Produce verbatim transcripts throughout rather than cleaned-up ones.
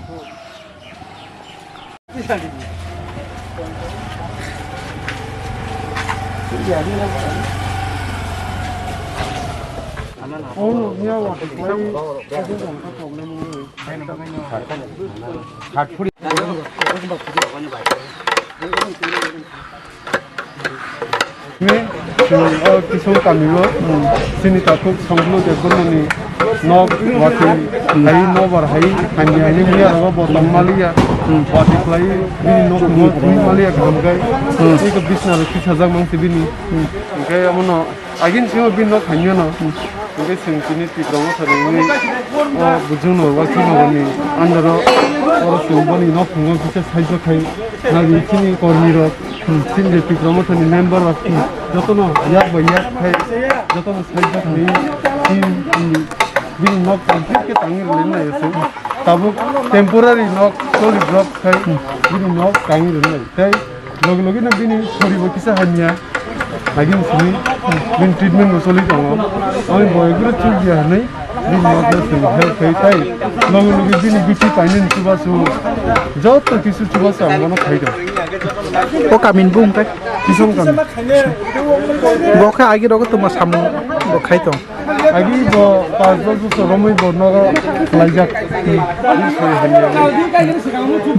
Ni, chwng o Kisong kamio, chini takhuk Songlu Debbarmani nok watwi hai nobar hai hamya hai miya rogo bo tong maliya, watwi khlai bini nok mo thwi maliya kaham kai, tei ko bisna rok kisa jak mang se bini, hwnkhe omono agin simo bini nok hamya no. Hwnkhe chwng chini Tipra Motha ni wngwi o bujung no wakhwrwng ni under o oro chwng boni nok phungo kisa saijo khai nadi chini kormi rok, chini je Tipra Motha ni member rok jotono yak bai yak khai jotono saijo khai chini bini nok complete khe tangwi rwlai nai se tabuk temporary nok solid rok khai bini nok tangwi rwlai tei Logi logi no bini sori bo kisa hamya. Lagi sini bini treatment bo choli tongo. Ami bo guru chuk dia hanai bini ma ko sini help khai tai. Logi logi bini biti painin chuba su. Joto kisu chuba sa mano khai do. O kamin bung kai. Kisong kam. Bo kha agi rogo tuma samu bo khai tong. Agi bo pas dos bosor romwi bo nogo khlaijak.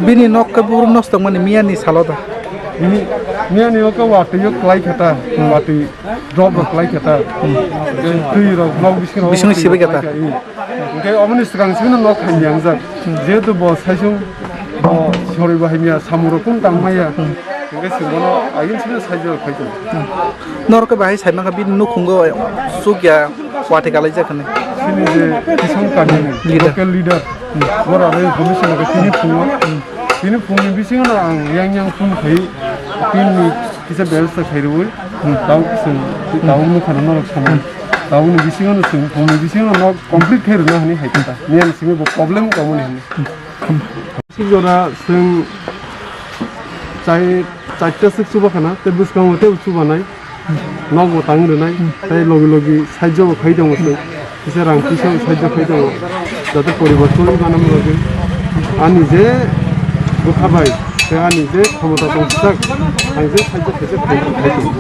Bini nok khe buru nosto mani miya ni salo da. Bini miya ni nok watwi o klai khata, watwi drop rok klai khata. Twi rok nok bisingo Bisingo sibai khata. Hwnkhe oboni swkang simi nok hamya wngjak. Jehetu bo saisung bo sori bo hamya samung rok kun tang maya. Hwnkhe chwng bono agin simi saijak khai tong. Norok khe bahai sai mankha bini nukhungo chukya watwi kalaijak hinwi. Chini je Kisong Kami ni Leader. Local leader. Bora rei commission ke tini phungo. Tini phungni bisingo no ang yang yang phone khai tini kisa bebostha khai rwi. Tau chwng tau nukha no norok samung. Tau ni bisingo no chwng phungni bisingo no complete khai rwna hinwi hai kha. Niyan simi bo problem tongmani hinwi. Sik jora chwng chai charta swk chuba khana, tei bwskango tei chubanai. Nok bo tang rwnai, tei logi logi saijo bo khai tongo chwng. Kisa rang kisa saijo khai tongo. Jate poribar choli bana bagwi. Ani je bwkha bai, tei ani je khomota tong sak, ang je saijo khaisa khai khai tongo.